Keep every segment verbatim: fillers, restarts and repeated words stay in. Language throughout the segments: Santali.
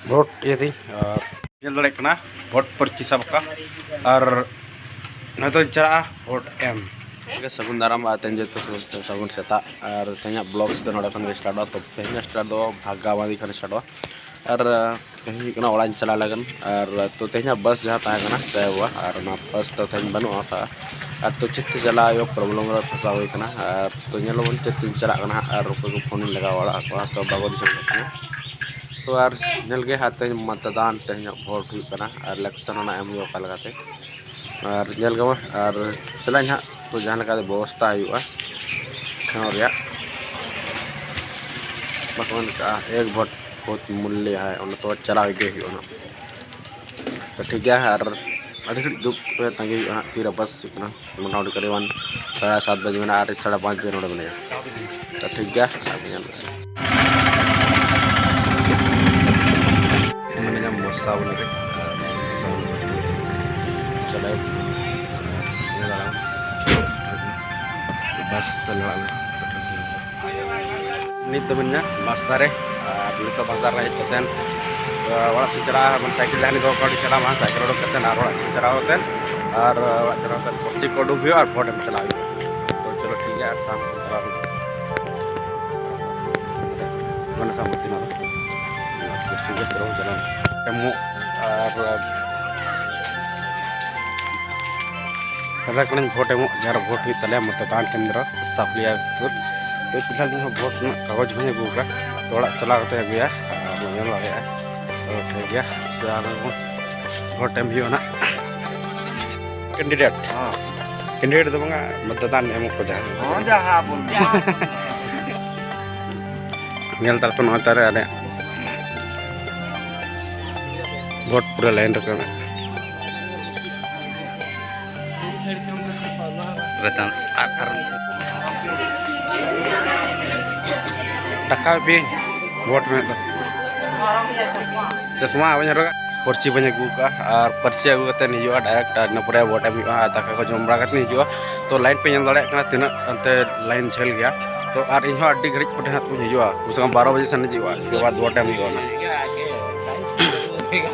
ᱵᱷᱳᱴ ᱤᱭᱟᱹ ᱛᱤᱧ, ᱟᱨ ᱧᱮᱞ ᱫᱟᱲᱮᱭᱟᱜ ᱠᱟᱱᱟ ᱵᱷᱳᱴ ᱯᱟᱹᱨᱪᱤ ᱥᱟᱵ ᱟᱠᱟᱫ, ᱟᱨ ᱱᱤᱛᱚᱜ ᱤᱧ ᱪᱟᱞᱟᱜᱼᱟ ᱵᱷᱳᱴ ᱮᱢ᱾ ᱥᱟᱹᱜᱩᱱ ᱫᱟᱨᱟᱢ ᱟᱨ ᱛᱮᱦᱮᱧ ᱡᱚᱛᱚ ᱠᱚ ᱥᱟᱹᱜᱩᱱ ᱥᱮᱛᱟᱜ᱾ ᱟᱨ ᱛᱮᱦᱮᱧᱟᱜ ᱵᱞᱚᱜᱥ ᱫᱚ ᱱᱚᱰᱮ ᱠᱷᱚᱱ ᱜᱮ ᱥᱴᱟᱨᱴᱚᱜᱼᱟ᱾ ᱛᱚ ᱛᱮᱦᱮᱧᱟᱜ ᱥᱴᱟᱨᱴ ᱫᱚ ᱵᱷᱟᱜᱟᱵᱟᱫᱤ ᱠᱷᱚᱱ ᱥᱴᱟᱨᱴᱚᱜᱼᱟ᱾ ᱟᱨ ᱛᱮᱦᱮᱧ ᱦᱩᱭᱩᱜ ᱠᱟᱱᱟ ᱚᱲᱟᱜ ᱤᱧ ᱪᱟᱞᱟᱜ ᱞᱟᱹᱜᱤᱫ᱾ ᱟᱨ ᱛᱚ ᱛᱮᱦᱮᱧᱟᱜ ᱵᱟᱥ ᱡᱟᱦᱟᱸ ᱛᱟᱦᱮᱸ ᱠᱟᱱᱟ ᱥᱮ ᱟᱵᱚᱣᱟᱜ, ᱟᱨ ᱚᱱᱟ ᱵᱟᱥ ᱫᱚ ᱛᱮᱦᱮᱧ ᱵᱟᱹᱱᱩᱜᱼᱟ᱾ ᱟᱨ ᱛᱚ ᱪᱮᱫ ᱛᱮ ᱪᱟᱞᱟᱜ ᱦᱩᱭᱩᱜᱼᱟ, ᱯᱨᱚᱵᱞᱮᱢ ᱨᱮ ᱯᱷᱟᱸᱥᱟᱣ ᱦᱩᱭ ᱠᱟᱱᱟ᱾ ᱟᱨ ᱛᱚ ᱧᱮᱞ ᱟᱵᱚᱱ ᱪᱮᱫ ᱛᱤᱧ ᱪᱟᱞᱟᱜ ᱠᱟᱱᱟ ᱦᱟᱸᱜ, ᱟᱨ ᱚᱠᱚᱭ ᱠᱚ ᱯᱷᱳᱱ ᱤᱧ ᱞᱟᱜᱟᱣ ᱵᱟᱲᱟ ᱟᱠᱚᱣᱟ, ᱛᱚ ᱵᱟᱠᱚ ᱫᱤᱥᱟᱹ ᱠᱟᱜ ᱠᱟᱱᱟ᱾ ᱛᱚ ᱟᱨ ᱧᱮᱞ ᱜᱮ ᱦᱟᱸᱜ ᱛᱮᱦᱮᱧ ᱢᱚᱛᱫᱟᱱ, ᱛᱮᱦᱮᱧᱟᱜ ᱵᱷᱳᱴ ᱦᱩᱭᱩᱜ ᱠᱟᱱᱟ ᱟᱨ ᱤᱞᱮᱠᱥᱚᱱ ᱚᱱᱟ ᱮᱢ ᱦᱩᱭᱩᱜᱼᱟ ᱚᱠᱟ ᱞᱮᱠᱟᱛᱮ᱾ ᱟᱨ ᱧᱮᱞ ᱜᱮ ᱢᱟ, ᱟᱨ ᱪᱟᱞᱟᱜ ᱟᱹᱧ ᱦᱟᱸᱜ, ᱛᱚ ᱡᱟᱦᱟᱸ ᱞᱮᱠᱟ ᱵᱮᱵᱚᱥᱛᱷᱟ ᱦᱩᱭᱩᱜᱼᱟ ᱥᱮᱱᱚᱜ ᱨᱮᱭᱟᱜ, ᱵᱟᱠᱚ ᱢᱮᱱ ᱠᱟᱜᱼᱟ ᱮᱠ ᱵᱷᱳᱴ ᱵᱚᱦᱩᱛ ᱢᱩᱞᱞᱚ ᱦᱟᱭ, ᱚᱱᱟ ᱛᱚ ᱪᱟᱞᱟᱣ ᱤᱫᱤ ᱦᱩᱭᱩᱜᱼᱟ ᱱᱟᱦᱟᱜ᱾ ᱛᱚ ᱴᱷᱤᱠ ᱜᱮᱭᱟ, ᱟᱨ ᱟᱹᱰᱤ ᱜᱷᱟᱹᱲᱤᱡ ᱫᱩᱠ ᱨᱮ ᱛᱟᱺᱜᱤ ᱦᱩᱭᱩᱜᱼᱟ ᱦᱟᱸᱜ, ᱛᱤᱨᱮ ᱵᱟᱥ ᱦᱤᱡᱩᱜ ᱠᱟᱱᱟ᱾ ᱢᱚᱴᱟᱢᱩᱴᱤ ᱠᱚᱨᱤᱵᱟᱱ ᱥᱟᱲᱮ ᱥᱟᱛ ᱵᱟᱡᱮ ᱢᱮᱱᱟᱜᱼᱟ, ᱟᱨ ᱥᱟᱲᱮ ᱯᱟᱸᱪ ᱵᱟᱡᱮ ᱱᱚᱰᱮ ᱢᱮᱱᱟᱭᱟ᱾ ᱛᱚ ᱴᱷᱤᱠ ᱜᱮᱭᱟ, ᱟᱨ ᱧᱮᱞ ᱯᱮ᱾ ᱢᱟᱱᱮ ᱧᱟᱢ ᱵᱚᱥᱟ ᱵᱚᱞᱮ ᱨᱮ᱾ ᱪᱟᱞᱟᱣ᱾ ᱵᱟᱥ ᱛᱮ ᱞᱟᱲᱟᱜ ᱞᱮ᱾ ᱱᱤᱛ ᱫᱚ ᱢᱮᱱᱟᱹᱧᱟ ᱵᱟᱥᱛᱟ ᱨᱮ, ᱟᱨ ᱱᱤᱛᱚᱜ ᱵᱟᱥᱛᱟ ᱨᱮ ᱦᱮᱡ ᱠᱟᱛᱮᱱ, ᱟᱨ ᱚᱲᱟᱜ ᱥᱮᱫ ᱪᱟᱞᱟᱜᱼᱟ, ᱢᱟᱱᱮ ᱥᱟᱭᱠᱮᱞ ᱡᱟᱦᱟᱸ ᱱᱤᱛᱚᱜ ᱠᱟᱹᱴᱤᱡ ᱪᱟᱞᱟᱜ ᱢᱟ, ᱥᱟᱭᱠᱮᱞ ᱚᱰᱚᱠ ᱠᱟᱛᱮᱱ ᱟᱨ ᱚᱲᱟᱜ ᱥᱮᱫ ᱪᱟᱞᱟᱣ ᱠᱟᱛᱮᱱ, ᱟᱨ ᱚᱲᱟᱜ ᱪᱟᱞᱟᱣ ᱠᱟᱛᱮᱱ ᱯᱟᱹᱨᱥᱤ ᱠᱚ ᱩᱰᱩᱠ ᱦᱩᱭᱩᱜᱼᱟ ᱟᱨ ᱵᱷᱳᱴ ᱮᱢ ᱪᱟᱞᱟᱜ ᱦᱩᱭᱩᱜᱼᱟ᱾ ᱛᱚ ᱪᱚᱞᱚ ᱴᱷᱤᱠ ᱜᱮᱭᱟ, ᱟᱨ ᱥᱟᱢ ᱪᱟᱞᱟᱣ ᱦᱩᱭᱩᱜᱼᱟ᱾ ᱢᱟᱱᱮ ᱥᱟᱢ ᱵᱟᱹᱛᱤ ᱱᱚᱣᱟ ᱫᱚ᱾ ᱴᱷᱤᱠ ᱜᱮᱭᱟ, ᱪᱚᱞᱚ ᱪᱟᱞᱟᱣ ᱮᱢᱚᱜ ᱟᱨ ᱠᱟᱡᱟᱠ ᱠᱷᱚᱱᱤᱧ ᱵᱷᱳᱴ ᱮᱢᱚᱜ, ᱡᱟᱦᱟᱸ ᱨᱮ ᱵᱷᱳᱴ ᱦᱩᱭᱩᱜ ᱛᱟᱞᱮᱭᱟ ᱢᱚᱛᱫᱟᱱ ᱠᱮᱱᱫᱨᱚ ᱥᱟᱯᱞᱤᱭᱟᱨᱯᱩᱨ᱾ ᱛᱚ ᱯᱷᱤᱞᱦᱟᱞ ᱤᱧ ᱦᱚᱸ ᱵᱷᱳᱴ ᱨᱮᱱᱟᱜ ᱠᱟᱜᱚᱡᱽ ᱵᱟᱹᱧ ᱟᱹᱜᱩ ᱟᱠᱟᱫᱟ, ᱛᱚ ᱚᱲᱟᱜ ᱪᱟᱞᱟᱣ ᱠᱟᱛᱮ ᱟᱹᱜᱩᱭᱟ, ᱟᱨ ᱵᱚᱱ ᱧᱮᱞ ᱫᱟᱲᱮᱭᱟᱜᱼᱟ᱾ ᱛᱚ ᱴᱷᱤᱠ ᱜᱮᱭᱟ, ᱪᱟᱞᱟᱣ ᱞᱮᱱ ᱵᱷᱳᱴ ᱮᱢ ᱦᱩᱭᱩᱜᱼᱟ ᱱᱟᱜ᱾ ᱠᱮᱱᱰᱤᱰᱮᱴ, ᱦᱮᱸ᱾ ᱠᱮᱱᱰᱤᱰᱮᱴ ᱫᱚ ᱵᱟᱝᱟ, ᱢᱚᱛᱫᱟᱱ ᱮᱢᱚᱜ ᱠᱚ ᱡᱟᱦᱟᱸ᱾ ᱦᱚᱸ, ᱡᱟᱦᱟᱸ ᱵᱚᱱ ᱧᱮᱞ ᱛᱟᱨᱯᱚᱨ ᱱᱚᱜᱼᱚᱭ ᱛᱟᱦᱞᱮ ᱟᱞᱮ ᱵᱷᱳᱴ ᱯᱩᱨᱟᱹ ᱞᱟᱭᱤᱱ ᱨᱮᱠᱚ ᱮᱢᱮᱫ᱾ ᱨᱮᱛᱟᱝ ᱟᱨ, ᱟᱨ ᱴᱟᱠᱟ ᱵᱤᱱ ᱵᱷᱳᱴ ᱢᱮᱱᱟᱜ ᱫᱚ᱾ ᱪᱚᱥᱢᱟ ᱵᱟᱹᱧ ᱦᱚᱨᱚᱜᱟ, ᱯᱟᱹᱨᱪᱤ ᱵᱟᱹᱧ ᱟᱹᱜᱩ ᱠᱟᱜᱼᱟ, ᱟᱨ ᱯᱟᱹᱨᱪᱤ ᱟᱹᱜᱩ ᱠᱟᱛᱮ ᱦᱤᱡᱩᱜᱼᱟ ᱰᱟᱭᱨᱮᱠᱴ, ᱟᱨ ᱤᱱᱟᱹ ᱯᱚᱨᱮ ᱵᱷᱳᱴ ᱮᱢ ᱦᱩᱭᱩᱜᱼᱟ, ᱟᱨ ᱫᱟᱠᱟ ᱠᱚ ᱡᱚᱢ ᱵᱟᱲᱟ ᱠᱟᱛᱮ ᱦᱤᱡᱩᱜᱼᱟ᱾ ᱛᱚ ᱞᱟᱭᱤᱱ ᱯᱮ ᱧᱮᱞ ᱫᱟᱲᱮᱭᱟᱜ ᱠᱟᱱᱟ ᱛᱤᱱᱟᱹᱜ ᱚᱱᱛᱮ ᱞᱟᱭᱤᱱ ᱡᱷᱟᱹᱞ ᱜᱮᱭᱟ᱾ ᱛᱚ ᱟᱨ ᱤᱧ ᱦᱚᱸ ᱟᱹᱰᱤ ᱜᱷᱟᱹᱲᱤᱡ ᱯᱚᱨᱮ ᱦᱟᱸᱜ ᱤᱧ ᱦᱤᱡᱩᱜᱼᱟ, ᱠᱚᱢ ᱥᱮ ᱠᱚᱢ ᱵᱟᱨᱚ ᱵᱟᱡᱮ ᱥᱮᱱ ᱦᱤᱡᱩᱜᱼᱟ, ᱩᱥᱠᱮ ᱵᱟᱫ ᱵᱷᱳᱴ ᱮᱢ ᱦᱩᱭᱩᱜᱼᱟ ᱱᱟᱜ᱾ ᱴᱷᱤᱠ᱾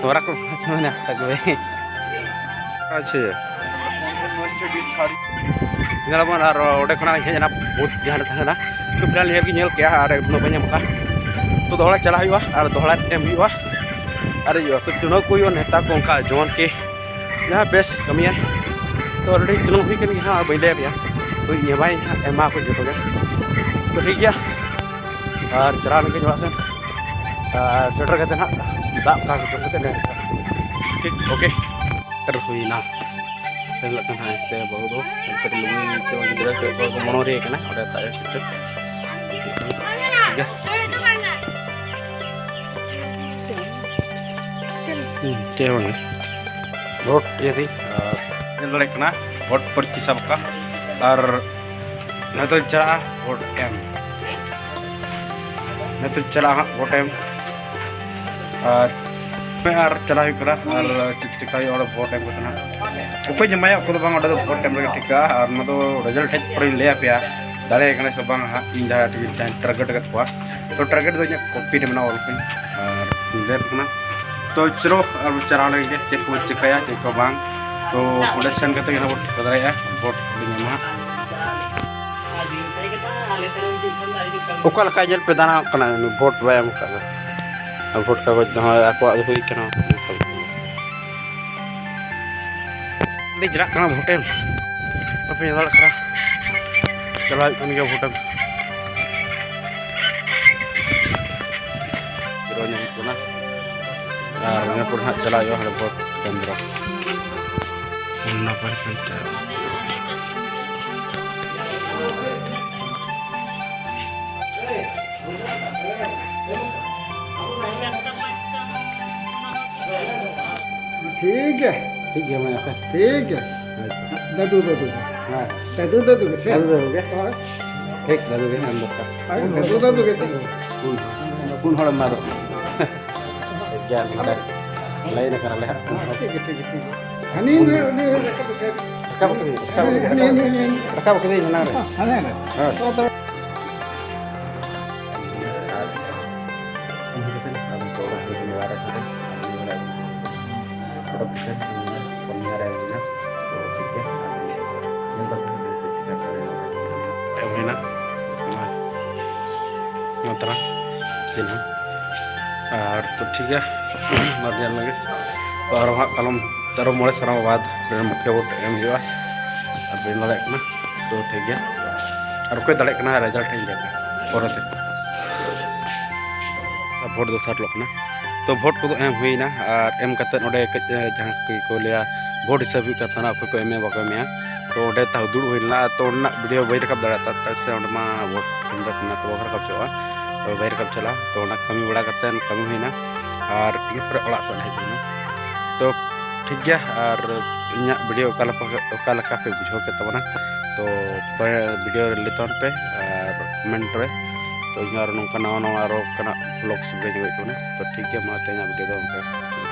ᱱᱚᱣᱟ ᱠᱚ ᱢᱮᱱᱟ ᱛᱟᱠᱚ᱾ ᱟᱪᱪᱷᱟ᱾ ᱧᱮᱞᱟᱵᱚᱱ ᱟᱨ ᱚᱸᱰᱮ ᱠᱷᱚᱱᱟᱜ ᱦᱮᱡ ᱮᱱᱟ ᱵᱩᱛ ᱡᱟᱦᱟᱸ ᱨᱮ ᱛᱟᱦᱮᱱᱟ᱾ ᱛᱚ ᱯᱷᱤᱞᱦᱟᱞ ᱱᱤᱭᱟᱹ ᱜᱮ ᱧᱮᱞ ᱠᱮᱜᱼᱟ ᱟᱨ ᱮᱠᱫᱚᱢ ᱵᱟᱹᱧ ᱧᱟᱢ ᱠᱟᱜᱼᱟ᱾ ᱛᱚ ᱫᱚᱦᱲᱟ ᱪᱟᱞᱟᱜ ᱦᱩᱭᱩᱜᱼᱟ ᱟᱨ ᱫᱚᱦᱲᱟ ᱮᱢ ᱦᱩᱭᱩᱜᱼᱟ᱾ ᱟᱨ ᱦᱩᱭᱩᱜᱼᱟ ᱛᱚ ᱪᱩᱱᱟᱹᱣ ᱠᱚ ᱦᱩᱭᱩᱜᱼᱟ ᱱᱮᱛᱟ ᱠᱚ ᱚᱱᱠᱟ ᱡᱮᱢᱚᱱ ᱠᱤ ᱡᱟᱦᱟᱸ ᱵᱮᱥ ᱠᱟᱹᱢᱤᱭᱟᱭ᱾ ᱛᱚ already ᱪᱩᱱᱟᱹᱣ ᱦᱩᱭ ᱠᱟᱱ ᱜᱮᱭᱟ ᱦᱟᱸᱜ, ᱵᱟᱹᱧ ᱞᱟᱹᱭ ᱟᱯᱮᱭᱟ᱾ ᱛᱚ ᱤᱧ ᱮᱢᱟᱭ ᱦᱟᱸᱜ, ᱮᱢᱟ ᱠᱚ ᱡᱚᱛᱚ ᱜᱮ᱾ ᱛᱚ ᱴᱷᱤᱠ ᱜᱮᱭᱟ᱾ ᱟᱨ ᱪᱟᱞᱟᱣ ᱞᱮᱱ ᱜᱮ ᱚᱲᱟᱜ ᱥᱮᱱ᱾ ᱟᱨ ᱥᱮᱴᱮᱨ ᱠᱟᱛᱮ ᱱᱟᱦᱟᱜ ᱫᱟᱜ ᱠᱚ ᱡᱚᱢ ᱠᱟᱛᱮ ᱞᱮ ᱴᱷᱤᱠ, ᱳᱠᱮ᱾ ᱥᱮᱴᱮᱨ ᱦᱩᱭᱱᱟ᱾ ᱥᱮᱱᱚᱜ ᱠᱟᱱᱟ ᱥᱮ ᱵᱟᱹᱦᱩ ᱫᱚ ᱚᱱᱛᱮ ᱨᱮ ᱞᱩᱜᱽᱲᱤ ᱠᱚ ᱜᱤᱫᱽᱨᱟᱹ ᱠᱚ ᱠᱚ ᱢᱚᱱᱳᱨᱤ ᱠᱟᱱᱟ ᱚᱸᱰᱮ ᱛᱟᱭᱚᱢ ᱥᱮᱫ᱾ ᱴᱷᱤᱠ ᱜᱮᱭᱟ᱾ ᱦᱩᱸ, ᱪᱮᱫ ᱦᱚᱸ ᱵᱟᱝ᱾ ᱵᱷᱳᱴ ᱤᱭᱟᱹ ᱫᱤ, ᱟᱨ ᱧᱮᱞ ᱫᱟᱲᱮᱭᱟᱜ ᱠᱟᱱᱟ ᱵᱷᱳᱴ ᱯᱚᱨᱪᱤ ᱥᱟᱵ ᱟᱠᱟᱫ᱾ ᱟᱨ ᱱᱤᱛᱚᱜ ᱪᱟᱞᱟᱜᱼᱟ ᱵᱷᱳᱴ ᱮᱢ᱾ ᱱᱤᱛᱚᱜ ᱪᱟᱞᱟᱜᱼᱟ ᱦᱟᱸᱜ ᱵᱷᱳᱴ ᱮᱢ᱾ ᱟᱨ ᱟᱨ ᱪᱟᱞᱟᱜ ᱦᱩᱭᱩᱜ ᱠᱟᱱᱟ᱾ ᱟᱨ ᱪᱮᱫ ᱪᱮᱠᱟ ᱦᱩᱭᱩᱜᱼᱟ ᱚᱸᱰᱮ ᱵᱷᱳᱴ ᱮᱢ ᱠᱟᱛᱮ ᱦᱟᱸᱜ᱾ ᱚᱠᱚᱭ ᱡᱮ ᱮᱢᱟᱭᱟ ᱚᱠᱚᱭ ᱫᱚ ᱵᱟᱝ, ᱚᱸᱰᱮ ᱫᱚ ᱵᱷᱳᱴ ᱮᱢ ᱨᱮᱜᱮ ᱴᱷᱤᱠᱟ᱾ ᱟᱨ ᱚᱱᱟ ᱫᱚ ᱨᱮᱡᱟᱞᱴ ᱦᱮᱡ ᱯᱚᱨᱮᱧ ᱞᱟᱹᱭ ᱟᱯᱮᱭᱟ ᱫᱟᱲᱮᱭᱟᱜ ᱠᱟᱱᱟ ᱥᱮ ᱵᱟᱝ ᱦᱟᱸᱜ᱾ ᱤᱧ ᱡᱟᱦᱟᱸ ᱴᱤᱠᱤᱴ ᱡᱟᱦᱟᱸᱧ ᱴᱟᱨᱜᱮᱴ ᱟᱠᱟᱫ ᱠᱚᱣᱟ, ᱛᱚ ᱴᱟᱨᱜᱮᱴ ᱫᱚ ᱤᱧᱟᱹᱜ ᱠᱚᱯᱤ ᱨᱮ ᱢᱮᱱᱟᱜᱼᱟ, ᱚᱞ ᱠᱟᱹᱧ᱾ ᱟᱨ ᱞᱮᱴ ᱠᱟᱱᱟ᱾ ᱛᱚ ᱪᱚᱞᱚ ᱟᱨ ᱪᱟᱞᱟᱣ ᱞᱮᱱ ᱜᱮ ᱪᱮᱫ ᱠᱚ ᱪᱤᱠᱟᱹᱭᱟ ᱪᱮᱫ ᱠᱚ ᱵᱟᱝ᱾ ᱛᱚ ᱚᱸᱰᱮ ᱥᱮᱱ ᱠᱟᱛᱮ ᱜᱮ ᱦᱟᱸᱜ ᱵᱚᱱ ᱴᱷᱤᱠᱟᱹ ᱫᱟᱲᱮᱭᱟᱜᱼᱟ ᱵᱷᱳᱴ ᱠᱚᱞᱤᱧ ᱮᱢᱟ ᱦᱟᱸᱜ᱾ ᱚᱠᱟ ᱞᱮᱠᱟ ᱧᱮᱞ ᱯᱮ ᱫᱟᱬᱟ ᱠᱟᱱᱟ ᱩᱱᱤ ᱵᱷᱳᱴ ᱵᱟᱭ ᱮᱢ ᱟᱠᱟᱫ ᱫᱚ᱾ ᱟᱨ ᱵᱷᱳᱴ ᱠᱟᱜᱚᱡᱽ ᱫᱚ ᱦᱚᱸ ᱟᱠᱚᱣᱟᱜ ᱜᱮ ᱦᱩᱭ ᱠᱟᱱᱟ᱾ ᱟᱹᱰᱤ ᱪᱟᱞᱟᱜ ᱠᱟᱱᱟ ᱵᱷᱳᱴ ᱮᱢ᱾ ᱵᱟᱯᱮ ᱧᱮᱞ ᱫᱟᱲᱮᱭᱟᱜ ᱠᱟᱱᱟ᱾ ᱪᱟᱞᱟᱣ ᱦᱩᱭᱩᱜ ᱠᱟᱱ ᱜᱮᱭᱟ ᱵᱷᱳᱴ ᱮᱢ᱾ ᱡᱤᱨᱟᱹᱣ ᱧᱚᱜ ᱦᱩᱭᱩᱜ ᱠᱟᱱᱟ᱾ ᱟᱨ ᱤᱱᱟᱹ ᱯᱚᱨ ᱦᱟᱸᱜ ᱪᱟᱞᱟᱜ ᱦᱩᱭᱩᱜᱼᱟ ᱦᱟᱸᱰᱮ ᱵᱷᱳᱴ ᱠᱮᱱᱫᱨᱚ᱾ ᱯᱷᱳᱱ ᱱᱟᱢᱵᱟᱨ ᱠᱟᱱ ᱛᱟᱭᱟ᱾ ᱴᱷᱤᱠ ᱜᱮᱭᱟ᱾ ᱴᱷᱤᱠ ᱜᱮᱭᱟ, ᱢᱟ ᱟᱪᱪᱷᱟ᱾ ᱴᱷᱤᱠ ᱜᱮᱭᱟ᱾ ᱟᱪᱪᱷᱟ᱾ ᱫᱟᱫᱩ, ᱫᱟᱫᱩ ᱜᱮ᱾ ᱦᱮᱸ᱾ ᱫᱟᱫᱩ, ᱫᱟᱫᱩ ᱜᱮ ᱥᱮ? ᱫᱟᱫᱩ, ᱫᱟᱫᱩ ᱜᱮ᱾ ᱦᱳᱭ᱾ ᱴᱷᱤᱠ, ᱫᱟᱫᱩ ᱜᱮ ᱮᱢ ᱫᱚᱨᱠᱟᱨ᱾ ᱦᱳᱭ, ᱫᱟᱫᱩ, ᱫᱟᱫᱩ ᱜᱮ ᱥᱮ? ᱯᱩᱱ, ᱯᱩᱱ ᱦᱚᱲ ᱮᱢᱟ ᱫᱚ᱾ ᱴᱷᱤᱠ ᱜᱮᱭᱟ, ᱱᱚᱰᱮ ᱞᱟᱹᱭᱤᱱ ᱟᱠᱟᱱᱟᱞᱮ ᱦᱟᱸᱜ᱾ ᱴᱷᱤᱠ ᱜᱮ, ᱴᱷᱤᱠ ᱜᱮ, ᱴᱷᱤᱠ ᱜᱮ᱾ ᱦᱟᱹᱱᱤ ᱩᱱᱤ, ᱩᱱᱤ ᱨᱟᱠᱟᱵ ᱠᱟᱹᱫᱟᱹᱧ, ᱨᱟᱠᱟᱵ ᱠᱟᱹᱫᱟᱹᱧ, ᱦᱟᱹᱱᱤ, ᱦᱟᱹᱱᱤ, ᱦᱟᱹᱱᱤ᱾ ᱨᱟᱠᱟᱵ ᱠᱟᱹᱫᱟᱹᱧ ᱮᱱᱟᱝ ᱨᱮ᱾ ᱦᱮᱸ, ᱦᱮᱸ᱾ ᱦᱮᱸ᱾ ᱟᱫᱚ ᱯᱚᱨᱚᱵᱽ ᱦᱩᱭ ᱠᱟᱱᱟ, ᱚᱲᱟᱜ ᱨᱮ ᱠᱷᱟᱱ ᱟᱫᱚ ᱚᱲᱟᱜ ᱨᱮ ᱯᱚᱨᱚᱵᱽ ᱯᱤᱴᱷᱟᱹ ᱦᱩᱭᱱᱟ, ᱯᱚᱱᱭᱟ ᱨᱮ ᱦᱩᱭᱱᱟ᱾ ᱛᱚ ᱴᱷᱤᱠ ᱜᱮᱭᱟ, ᱟᱨ ᱧᱮᱞ ᱛᱟᱵᱚᱱ ᱯᱮ ᱪᱮᱫ ᱪᱤᱠᱟᱹ ᱠᱚ ᱦᱩᱭᱩᱜᱼᱟ᱾ ᱮᱢ ᱦᱩᱭᱱᱟ ᱱᱚᱜᱼᱚᱭ ᱱᱚᱣᱟ ᱛᱟᱨᱟ ᱪᱤᱱᱦᱟᱹ᱾ ᱟᱨ ᱛᱚ ᱴᱷᱤᱠ ᱜᱮᱭᱟ, ᱟᱨ ᱧᱮᱞ ᱞᱟᱹᱜᱤᱫ ᱛᱚ ᱟᱨᱚ ᱦᱟᱸᱜ ᱠᱟᱞᱚᱢ ᱛᱮᱨᱚ ᱢᱚᱬᱮ ᱥᱮᱨᱢᱟ ᱵᱟᱫᱽ ᱨᱮ ᱢᱩᱠᱷᱤᱭᱟᱹ ᱵᱷᱳᱴ ᱮᱢ ᱦᱩᱭᱩᱜᱼᱟ᱾ ᱟᱨ ᱵᱟᱹᱧ ᱫᱟᱲᱮᱭᱟᱜ ᱠᱟᱱᱟ, ᱛᱚ ᱴᱷᱤᱠ ᱜᱮᱭᱟ᱾ ᱟᱨ ᱚᱠᱚᱭ ᱫᱟᱲᱮᱭᱟᱜ ᱠᱟᱱᱟ result ᱤᱧ ᱞᱟᱹᱭ ᱟᱯᱮᱭᱟ ᱯᱚᱨᱮᱛᱮ᱾ ᱟᱨ ᱵᱷᱳᱴ ᱫᱚᱥᱟᱨ ᱦᱤᱞᱳᱜ ᱠᱟᱱᱟ᱾ ᱛᱚ ᱵᱷᱳᱴ ᱠᱚᱫᱚ ᱮᱢ ᱦᱩᱭᱱᱟ, ᱟᱨ ᱮᱢ ᱠᱟᱛᱮᱫ ᱚᱸᱰᱮ ᱠᱟᱹᱡ, ᱮ, ᱡᱟᱦᱟᱸ ᱠᱚ ᱠᱚ ᱞᱟᱹᱭᱟ ᱵᱷᱳᱴ ᱦᱤᱥᱟᱹᱵ ᱦᱩᱭᱩᱜ ᱠᱟᱱ ᱛᱟᱦᱮᱱᱟ, ᱚᱠᱚᱭ ᱠᱚ ᱮᱢᱮᱭᱟ ᱵᱟᱠᱚ ᱮᱢᱮᱭᱟ᱾ ᱛᱚ ᱚᱸᱰᱮ ᱛᱟᱣ ᱫᱩᱲᱩᱵ ᱦᱩᱭ ᱞᱮᱱᱟ, ᱛᱚ ᱚᱸᱰᱮᱱᱟᱜ video ᱵᱟᱹᱧ ᱨᱟᱠᱟᱵ ᱫᱟᱲᱮᱭᱟᱫᱟ, ᱪᱮᱫᱟᱜ ᱥᱮ ᱚᱸᱰᱮ ᱢᱟ ᱵᱷᱳᱴ ᱠᱮᱱᱫᱨᱚ ᱠᱟᱱᱟ, ᱛᱚ ᱵᱟᱠᱚ ᱨᱟᱠᱟᱵ ᱦᱚᱪᱚᱣᱟᱜᱼᱟ᱾ ᱛᱚ ᱵᱟᱹᱧ ᱨᱟᱠᱟᱵ ᱪᱟᱞᱟᱜᱼᱟ, ᱛᱚ ᱚᱱᱟ ᱠᱟᱹᱢᱤ ᱵᱟᱲᱟ ᱠᱟᱛᱮᱫ ᱠᱟᱹᱢᱤ ᱦᱩᱭᱱᱟ, ᱟᱨ ᱤᱱᱟᱹ ᱯᱚᱨᱮ ᱚᱲᱟᱜ ᱥᱮᱫ ᱦᱮᱡ ᱦᱩᱭᱱᱟ᱾ ᱛᱚ ᱴᱷᱤᱠ ᱜᱮᱭᱟ, ᱟᱨ ᱤᱧᱟᱹᱜ video ᱚᱠᱟ ᱞᱮᱠᱟ, ᱚᱠᱟ ᱞᱮᱠᱟ ᱯᱮ ᱵᱩᱡᱷᱟᱹᱣ ᱠᱮᱫ ᱛᱟᱵᱚᱱᱟ, ᱛᱚ video ᱨᱮ ᱞᱟᱹᱭ ᱛᱟᱵᱚᱱ ᱯᱮ ᱟᱨ comment ᱨᱮ᱾ ᱛᱚ ᱤᱧ ᱟᱨ ᱱᱚᱝᱠᱟ ᱱᱟᱣᱟ ᱱᱟᱣᱟ ᱟᱨᱚ ᱚᱱᱠᱟᱱᱟᱜ vlogs ᱵᱟᱹᱧ ᱟᱹᱜᱩᱭᱮᱫ ᱛᱟᱵᱚᱱᱟ᱾ ᱛᱚ ᱴᱷᱤᱠ ᱜᱮᱭᱟ, ᱢᱟ ᱛᱮᱦᱮᱧᱟᱜ video ᱫᱚ ᱚᱱᱠᱟ᱾